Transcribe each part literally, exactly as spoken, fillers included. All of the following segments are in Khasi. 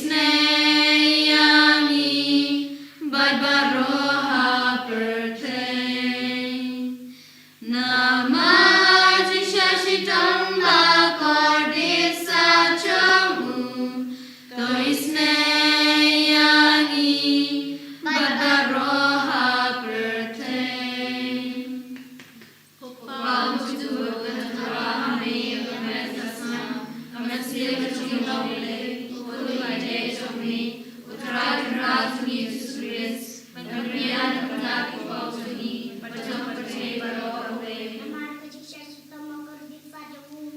Isnei ïa ngi bad baroh ha pyrthei. Namar ka jingshah shitom bakordit sah jong u, to isnei ïa ngi bad baroh ha pyrthei.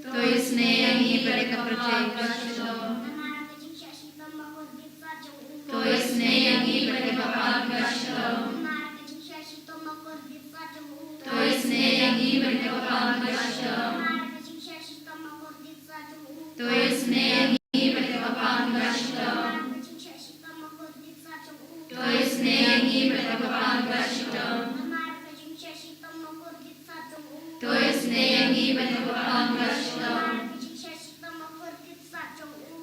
To isnei ïa ngi bad ïa ka pyrthei ba shitom. To isnei ïa ngi bad ïa ka pyrthei ba shitom. To isnei ïa ngi bad ïa ka pyrthei ba shitom. To isnei ïa ngi bad ïa ka pyrthei ba shitom. To isnei ïa ngi bad ïa ka pyrthei ba shitom. To isnei ïa ngi bad ïa ka pyrthei ba shitom. To isnei ïa ngi bad ïa ka pyrthei ba shitom. To isnei ïa ngi bad ïa ka pyrthei ba shitom. To isnei ïa ngi bad ïa ka pyrthei ba shitom.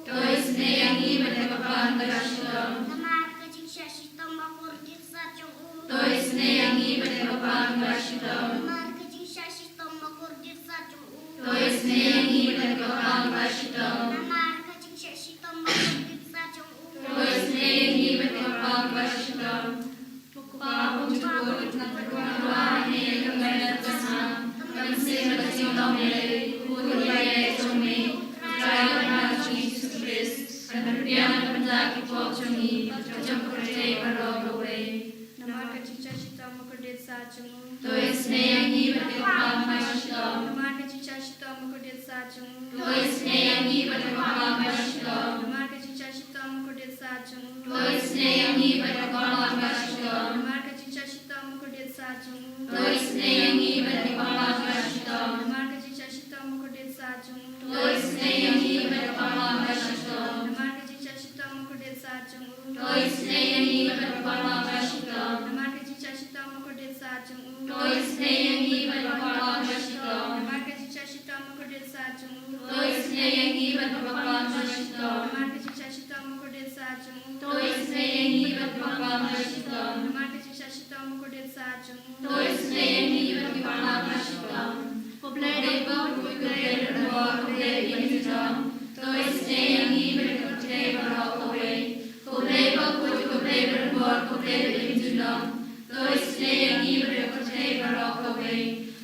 To isnei ïa ngi bad ïa ka pyrthei ba shitom. Namar ka jingshah shitom bakordit sah jong u. To isnei ïa ngi bad ïa ka pyrthei ba shitom. Namar ka jingshah shitom bakordit sah jong u. To isnei ïa ngi bad ïa ka pyrthei ba shitom. Namar ka jingshah shitom bakordit sah jong u. To isnei ïa ngi bad ïa ka pyrthei ba shitom. Namar ka jingshah shitom bakordit sah jong u. To isnei ïa ngi bad ïa ka pyrthei ba shitom. Namar ka jingshah shitom bakordit sah jong u. To isnei ïa ngi bad ïa ka pyrthei ba shitom. Namar ka jingshah shitom bakordit sah jong u. To isnei ïa ngi bad ïa ka pyrthei ba shitom. Namar ka jingshah shitom bakordit sah jong u. To isnei ïa ngi bad ïa ka pyrthei ba shitom. Namar ka jingshah shitom bakordit sah jong u. To isnei ïa ngi bad ïa ka pyrthei ba shitom. Namar ka jingshah shitom bakordit sah jong u. To isnei ïa ngi bad ïa ka pyrthei ba shitom. Namar ka jingshah shitom bakordit sah jong u. To isnei ïa ngi bad ïa ka pyrthei ba shitom. Ko Blei bakhuid, ko Blei barabor, ko Blei ba im junom. To isnei ïa ngi bad ïa ka pyrthei baroh kawei. Ko Blei bakhuid, ko Blei barabor, ko Blei ba im junom. To isnei ïa ngi bad ïa ka pyrthei baroh kawei.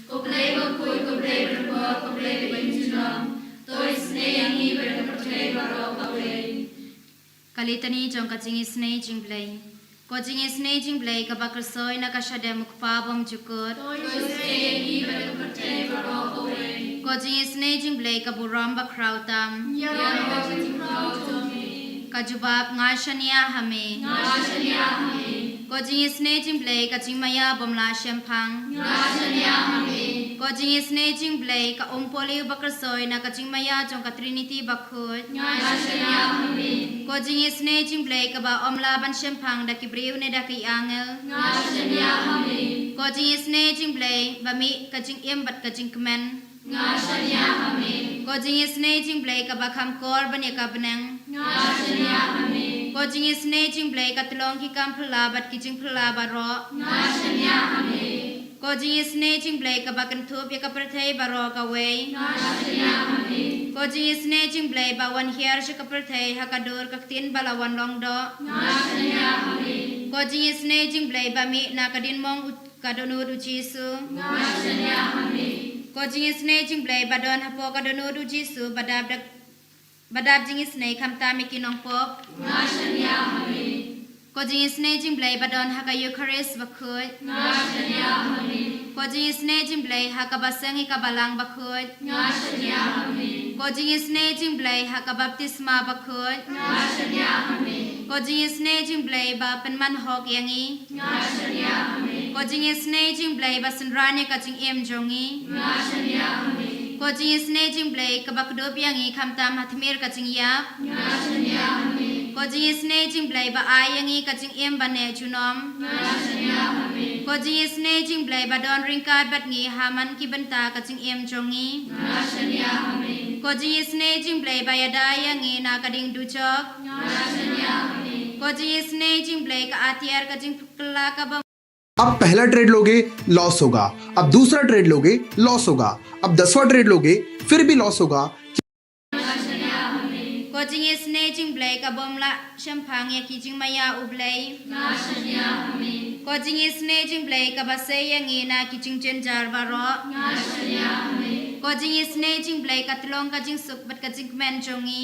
Ko Blei bakhuid, ko Blei barabor, ko Blei ba im junom. To isnei ïa ngi bad ïa ka pyrthei baroh kawei. Ka Litani jong ka jingisnei jingblei. Ko jingisnei jingblei kaba kyrsoi na ka shadem u Kpa bymjukut. To isnei ïa ngi bad ïa ka pyrthei baroh kawei. Ko jingisnei jingblei ka burom bakhraw tam. Ïa ka jingburom jong me. Ka jubab: Nga shaniah ha me. Nga shaniah ha me. Ko jingisnei jingblei ka jingmaïa bymlah shemphang. Nga shaniah ha me. Ko jingisnei jingblei ka umpohliew bakyrsoi na ka jingmaïa jong ka Trinity bakhuid. Nga shaniah ha me. Ko jingisnei jingblei kaba ym lah ban shemphang da ki briew ne da ki angel. Nga shaniah ha me. Ko jingisnei jingblei ba mih ka jingim bad ka jingkmen. Nga shaniah ha me. Ko jingisnei jingblei kaba kham kor ban ïa ka bneng. Nga shaniah ha me. Ko jingisnei jingblei ka tyllong ki kam phylla bad ki jingphylla baroh. Nga shaniah ha me. Ko jingisnei jingblei kaba kynthup ïa ka pyrthei baroh kawei. Nga shaniah ha me. Ko jingisnei jingblei ba wan hiar sha ka pyrthei ha ka dur ka ktien ba la wan long doh. Nga shaniah ha me. Ko jingisnei jingblei ba mih na ka diengmong u ka dohnud u Jisu. Nga shaniah ha me. Ko jingisnei jingblei ba don hapoh ka dohnud u Jisu ba dap da, ba dap jingisnei khamtam ïa ki nongpop. Nga shaniah ha me. Ko jingisnei jingblei ba don ha ka Eukharist bakhuid. Nga shaniah ha me. Ko jingisnei jingblei ha kaba seng ïa ka balang bakhuid. Nga shaniah ha me. Ko jingisnei jingblei ha ka baptisma bakhuid. Nga shaniah ha me. Ko jingisnei jingblei ba pynman hok ïa ngi. Nga shaniah ha me. Ko jingisnei jingblei ba synran ïa ka jingim jong ngi. Nga shaniah ha me. Ko jingisnei jingblei kaba kdup ïa ngi khamtam ha tmier ka jingïap. Nga shaniah ha me. Ko jingisnei jingblei ba ai ïa ngi ka jingim ba neh junom. Nga shaniah ha me. Ko jingisnei jingblei ba don ryngkat bad ngi ha man ki bynta ka jingim jong ngi. Nga shaniah ha me. Ko jingisnei jingblei ba ïada ïa ngi na ka ding dujok. Nga shaniah Ko jingisynei jong U Blei, ka atiar ka jingpylla kaba अब पहला ट्रेड लोगे, लॉस होगा। अब दूसरा ट्रेड लोगे, लॉस होगा। अब दसवां ट्रेड लोगे, फिर भी लॉस होगा। Ko jingisynei jong U Blei, ka bym lah shemphang ïa ki jingmaïa U Blei. Ko jingisynei jong U Blei, kaba sei ïa ngi na ki jingjynjar baroh. Ko jingisynei jong U Blei, ka tyllong ka jingsuk bad ka jingkmen jong ngi.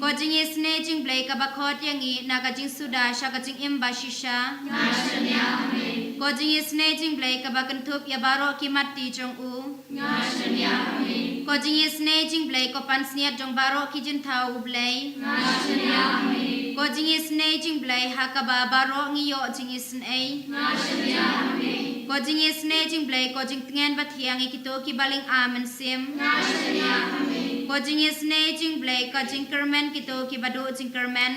Ko jingisynei jong U Blei, kaba khot ïa ngi na ka jingsuda sha ka jingim bashisha. Ko jingisynei jong U Blei, kaba kynthup ïa baroh ki matti jong u. Ko jingisynei jong U Blei, ko pansngiat jong baroh ki jingthaw U Blei. Ko jingisynei jong U Blei, ha kaba baroh ngi ïoh jingisynei. Ko jingisynei jong U Blei, ko jingtngen bathiang ïa kito kiba lyngkha mynsiem. Ko jingisynei jong U Blei, ko jingkyrmen kito kiba duh jingkyrmen.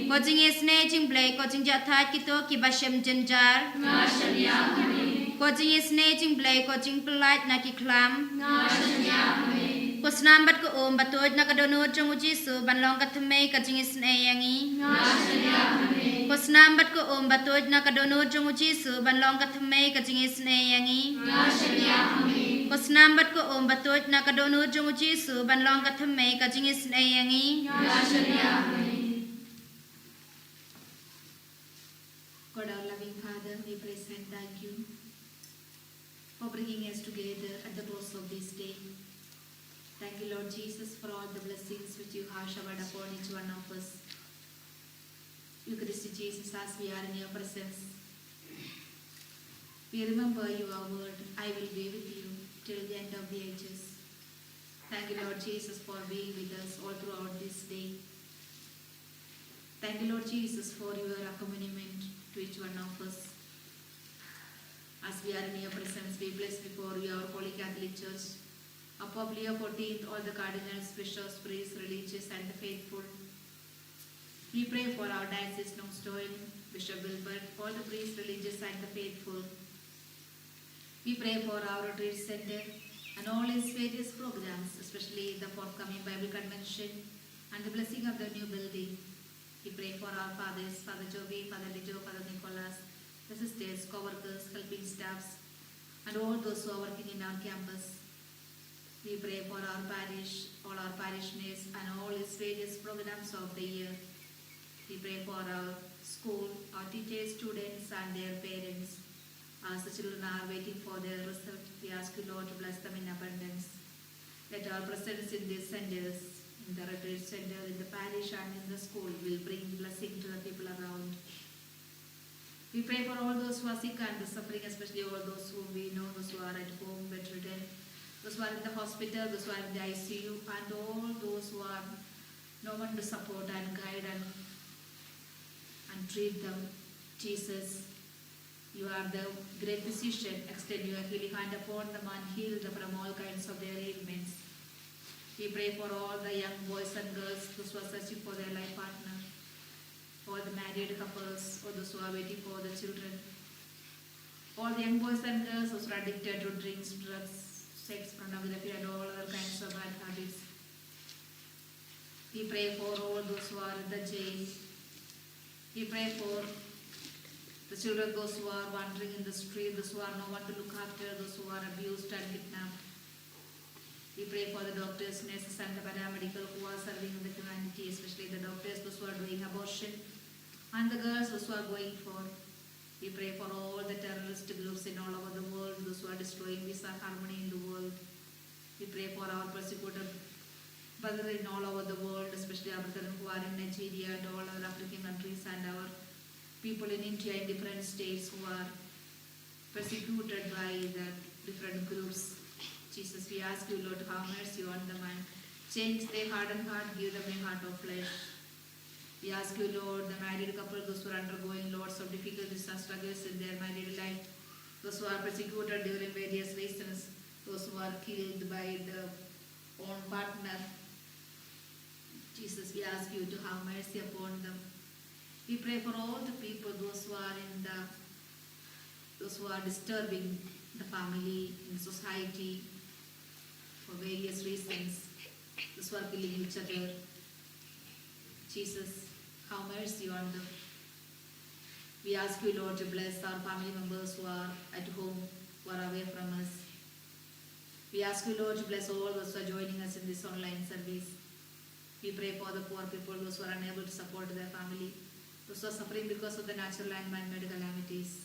Ko jingisynei jong U Blei, ko jingjahthait kito kiba shem jynjar. Ko jingisynei jong U Blei, ko jingpyllait na ki khlam. Ko snam bad ko um ba tuid na ka dohnud jong U Jisu ban long ka thymmei ka jingisynei ïa ngi. Ko snam bad ko um ba tuid na ka dohnud jong U Jisu ban long ka thymmei ka jingisynei ïa ngi. Ko snam bad ko um ba tuid na ka dohnud jong U Jisu ban long ka thymmei ka jingisynei ïa ngi. God, our loving Father, we praise and thank you for bringing us together at the close of this day. Thank you, Lord Jesus, for all the blessings which you have showered upon each one of us. Eucharistic Jesus, as we are in your presence, we remember your word, "I will be with you till the end of the ages." Thank you, Lord Jesus, for being with us all throughout this day. Thank you, Lord Jesus, for your accompaniment to each one of us. As we are in your presence, we bless before you our Holy Catholic Church, our Pope Leo fourteenth, all the cardinals, bishops, priests, religious, and the faithful. We pray for our diocese, Nongstoin, Bishop Wilbert, all the priests, religious, and the faithful. We pray for our retreat center and all its various programs, especially the forthcoming Bible convention and the blessing of the new building. We pray for our fathers, Father Jovi, Father Lijo, Father Nicholas, the sisters, co-workers, helping staffs, and all those who are working in our campus. We pray for our parish, all our parishioners, and all its various programs of the year. We pray for our school, our teachers, students, and their parents. As the children are waiting for their result, we ask you, Lord, to bless them in abundance. Let our presence in these centers, in the retreat center, in the parish, and in the school, will bring blessing to the people around. We pray for all those who are sick and suffering, especially all those whom we know, those who are at home, bedridden, those who are in the hospital, those who are in the I C U, and all those who have no one to support and guide and, and treat them. Jesus, you are the great physician. Extend your healing hand upon them and heal them from all kinds of their ailments. We pray for all the young boys and girls, those who are searching for their life partner, all the married couples, or those who are waiting for the children, all the young boys and girls who are addicted to drinks, drugs, sex, pornography, and all other kinds of bad habits. We pray for all those who are in the jail. We pray for the children, those who are wandering in the street, those who have no one to look after, those who are abused and kidnapped. We pray for the doctors, nurses, and the paramedical who are serving the humanity, especially the doctors, those who are doing abortion, and the girls, those who are going for. We pray for all the terrorist groups in all over the world, those who are destroying peace and harmony in the world. We pray for our persecuted brethren all over the world, especially our brethren who are in Nigeria and all other African countries, and our people in India in different states who are persecuted by the different groups. Jesus, we ask you, Lord, to have mercy on them and change their hardened heart, give them a heart of flesh. We ask you, Lord, the married couple, those who are undergoing lots of difficulties and struggles in their married life, those who are persecuted during various reasons, those who are killed by the own partner. Jesus, we ask you to have mercy upon them. We pray for all the people, those who are in the, those who are disturbing the family, in the society, for various reasons, those who are killing each other. Jesus, have mercy on them. We ask you, Lord, to bless our family members who are at home, who are away from us. We ask you, Lord, to bless all those who are joining us in this online service. We pray for the poor people, those who are unable to support their family, those who are suffering because of the natural and man-made calamities.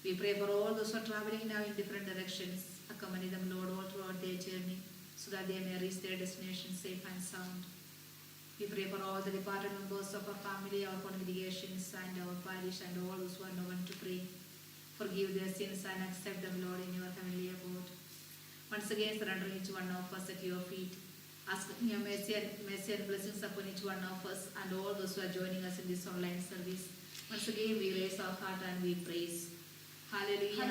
We pray for all those who are traveling now in different directions. Accompany them, Lord, all throughout their journey, so that they may reach their destination safe and sound. We pray for all the departed members of our family, our congregations, and our parish, and all those who are no one to pray. Forgive their sins and accept them, Lord, in your heavenly abode. Once again, surrendering each one of us at your feet, asking your mercy and, mercy and blessings upon each one of us and all those who are joining us in this online service. Once again, we raise our heart and we praise. Hallelujah.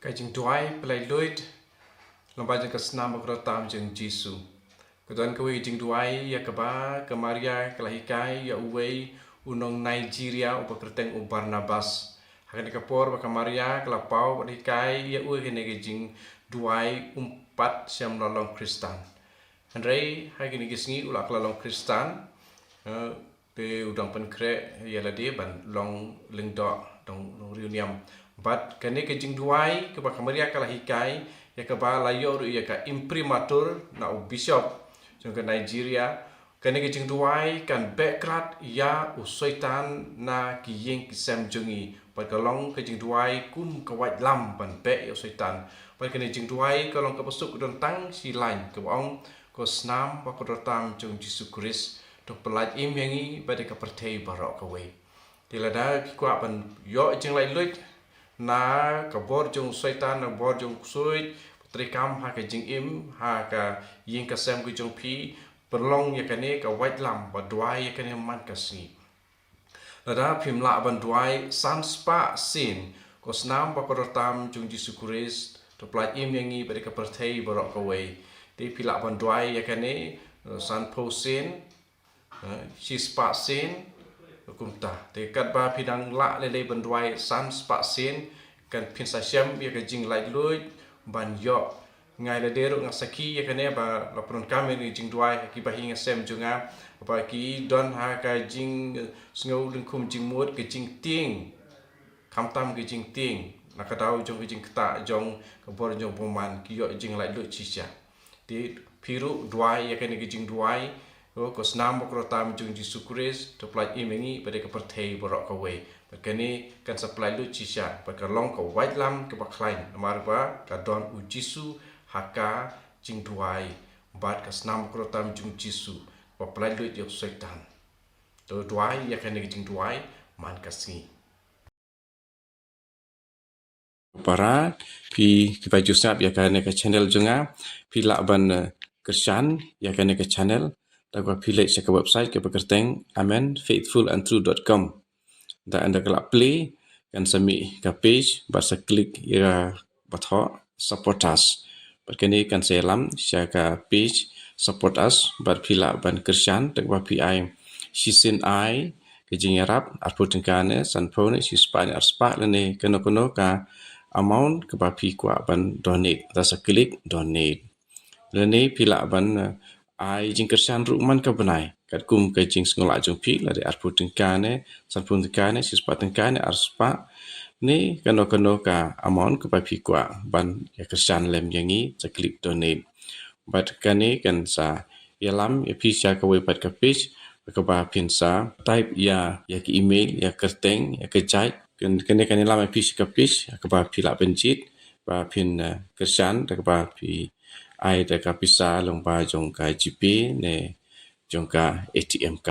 Ka jingduwai pyllait luid lyngba jong ka snam bakordor tam jong u Jisu. Ka don kawei ka jingduwai ïa kaba ka Maria ka la hikai ïa uwei u nong Nigeria uba kyrteng u Barnabas. Ha kane ka por ba ka Maria ka la paw bad hikai ïa u ïa kane ka jingduwai, um pat shym la long Khristan. Hynrei ha kine ki sngi u la kylla long Khristan. Eh, te u dang pynkhreh ïa lade ban long lyngdoh, dang long riewniam. Bad kane ka jingduwai kaba ka Maria ka la hikai, ïa kaba la ïoh ruh ïa ka imprimatur na u bishop jong ka Nigeria. Kane ka jingduwai kan beh krad ïa u Soitan na ki ïing ki sem jong ngi. Bad ka long ka jingduwai kum ka waitlam ban beh ïa u Soitan. Bad kane ka jingduwai ka long kaba suk, ka don tang shi lain kaba ong: Ko snam bakordor tam jong u Jisu Khrist, to pyllait im ïa ngi bad ïa ka pyrthei baroh kawei. Te lada phi kwah ban ïoh jinglaitluid na ka bor jong u Soitan, na ka bor jong u ksuid ba treikam ha ka jingim, ha ka ïing ka sem ka jong phi, pynlong ïa kane ka waitlam bad duwai ïa kane man ka sngi. Lada phim lah ban duwai san spah sien: Ko snam bakordor tam jong u Jisu Khrist, to pyllait im ïa ngi bad ïa ka pyrthei baroh kawei. Te phi lah ban duwai ïa kane, eh, sanphew sien, eh, shi spah sien, kumta. Te katba phi dang lah lei lei ban duwai san spah sien, kan phin sa shem ïa ka jinglaitluid ban ïoh. Nga lade ruh nga sakhi ïa kane ba la pyndonkam ïa ka jingduwai ha ki bahaïing hasem jong nga, ba ki don ha ka jingsngew lyngkhum jingmut, ka jingtieng, khamtam ka jingtieng na ka daw jong ka jingktah jong ka bor jong u bymman, ki ïoh jinglaitluid shisha. Te phi ruh duwai ïa kane ka jingduwai: Ko snam bakordor tam jong u Jisu Khrist, to pyllait im ïa ngi bad ïa ka pyrthei baroh kawei. Bad kane kan sa pyllait luid shisha, bad ka long ka waitlam kaba khlaiñ, namar ba ka don u Jisu ha ka jingduwai, bad ka snam bakordor tam jong u Jisu ba pyllait luid ïa u Soitan. To duwai ïa kane ka jingduwai man ka sngi. Para phi kiba ju sngap ïa kane ka channel jong nga, phi lah ban, eh, kyrshan ïa kane ka channel da kaba phi leit sha ka website kaba kyrteng amen faithful and true dot com. Da ynda ka lah play kan sa mih ka page bad sa click ïa ba thoh support us. Bad kane kan sa ïalam sha ka page support us bad phi lah ban kyrshan da kaba phi ai shisien ai ka jingïarap, arphew tyngka ne, sanphew ne, shispah ne, arspah lane kano kano ka amount kaba phi kwah ban donate. Da sa click donate. Lane phi lah ban, eh, ai jingkyrshan ruh man ka bnai katkum ka jingsngewlah jong phi, lada arphew tyngka ne, sanphew tyngka ne, shispah tyngka ne, arspah ne, kano kano ka amount kaba phi kwah ban ïa kyrshan lem ïa ngi, sa click donate. Bad kane kan sa ïalam ïa phi sha kawei pat ka page kaba phin sa type ïa, ïa ka email, ïa ka kyrteng, ïa ka jait. Kan, kane kan ïalam ïa phi sha ka page kaba phi lah ban jied ba phin, eh, kyrshan da kaba phi ai da ka pisa lyngba jong ka GPay ne jong ka ATM card.